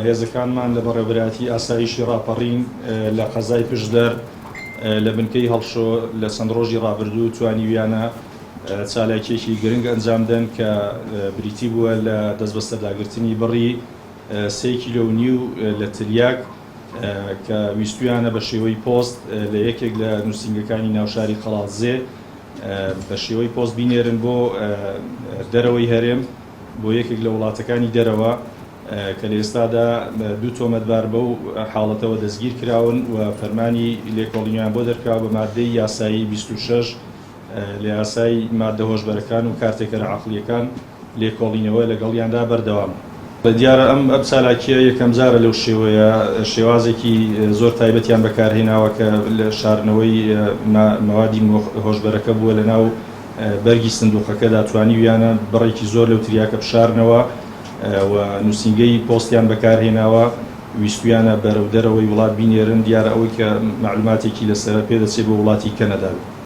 هێزەکانمان لە بەڕێوەبەرایەتی ئاسایشی ڕاپەڕین لە قەزای پشدەر لە بنکەی هەڵشۆ لە چەند ڕۆژی ڕابردوو توانیویانە چالاکیەکی گرنگ ئەنجام دەن کە بریتی بووە لە دەستبەسەرداگرتنی بڕی سێ کیلۆ و نیو لە تلیاک کە ویستویانە بە شێوەی پۆست لە یەکێک لە نووسینگەکانی ناوشاری قەڵادزێ بە شێوەی پۆست بینێرن بۆ دەرەوەی هەرێم بۆ یەکێک لە وڵاتەکانی دەرەوە کە لە ئێستادا دوو تۆمەتبار بەو حاڵەتەوە دەستگیر کراون و فەرمانی لێکۆڵینەوەیان بۆ دەرکراوە بە ماددەی یاسایی 26 لە یاسای ماددە هۆشبەرەکان و کارتێکەرە عەقڵییەکان لێکۆڵینەوە لەگەڵیاندا بەردەوامە. دیارە ئەم ئەم چالاکییە یەکەمجارە لەو شێوەیە، شێوازێکی زۆر تایبەتیان بەکارهێناوە کە لە شاردنەوەی مەوادی هۆشبەرەکە بووە لەناو بەرگی سندوقەکەدا توانیویانە بڕێکی زۆر لەو تریاکە بشارنەوە و نووسینگەی پۆستیان بەکارهێناوە، ویستویانە بەرەو دەرەوەی وڵات بینێرن، دیارە ئەوەی کە مەعلوماتێکی لەسەرە پێدەچێت بۆ وڵاتی کەنەدا بێت.